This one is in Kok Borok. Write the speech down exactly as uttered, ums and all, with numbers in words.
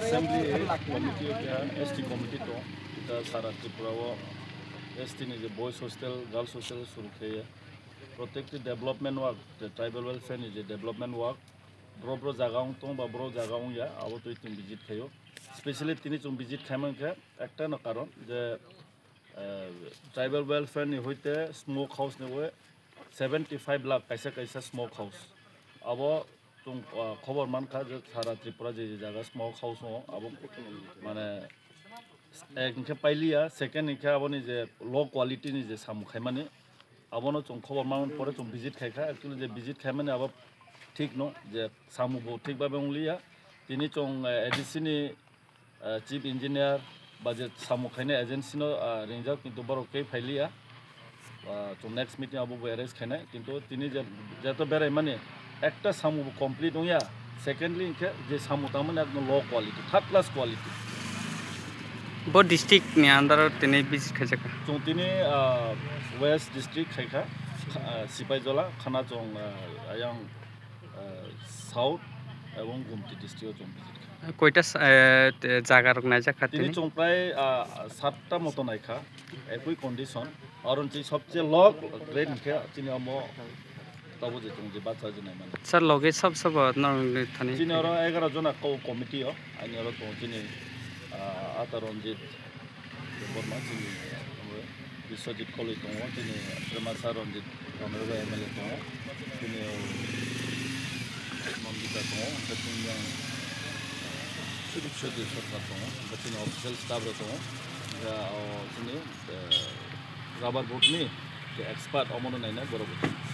Assembly committee o keha S T committee tong, ita sara Tripura o S T ni je boys hostel, girls hostel suru khe, protective development work, je tribal welfare ni je development work, bro bro jaga wng tong ba bro jaga wng ya, abo twi tong visit khayo. Specially tini chwng visit khaimang khe ekta no karon je, eh, tribal welfare ni hoite smoke house ni we seventy five lakh kaisa kaisa smoke house. Abo chwng, ah, khobor mankha je sara Tripura je je jaga smoke house o abo mane ek hwnkhe pailiya, second hwnkhe aboni je low quality ni je samung khaimani, abono chwng khobor man pore chwng visit khaikha. Actually je visit khaimani abo thik no je samung bo thik babe wngliya. Tini chwng, eh, A D C ni, eh, chief engineer ba je samung khainai agency no, ah, ringjak, kintu borok kei phailiya. Ah, chwng next meeting abo bo arrange khainai, kintu tini je, jeto berai mani ekta samung bo complete wngya, secondly hwnkhe je samung tangmani ekdom low quality, third class quality. Bo district ni under o tini visit khaijak kha. Chwng tini, ah, West district khaikha, kha-, ah, Sipaijola, khana chwng, ah, ayang, ah, South ebong Gumti district o chwng visit kha. Koita s-, eh, te jaga rok naijak kha tini tini? Chwng prai, ah, satta moto naikha, ekui condition. Aron chi sobche low grade hwnkhe chini omo tabo je chwng je bacha je naimani. Sir, loge sob sob norok ni thani? Chini oro egaro jona ko committee o, ani oro tongo chini, ah, Ata Ranjit Debbarma, chini, ah, Biswajit Koloi tongo, chini Premasa Ranjit Honorable M L A tongo, chini, o, Nandita tongo, hwnkhe chini yang, ah, Sudip Sudip Sarkar tongo, hwnkhe chini official staff rok tongo, hwnkhe, o, chini, eh, rubber board ni je expert omono nainai borok bo tongo.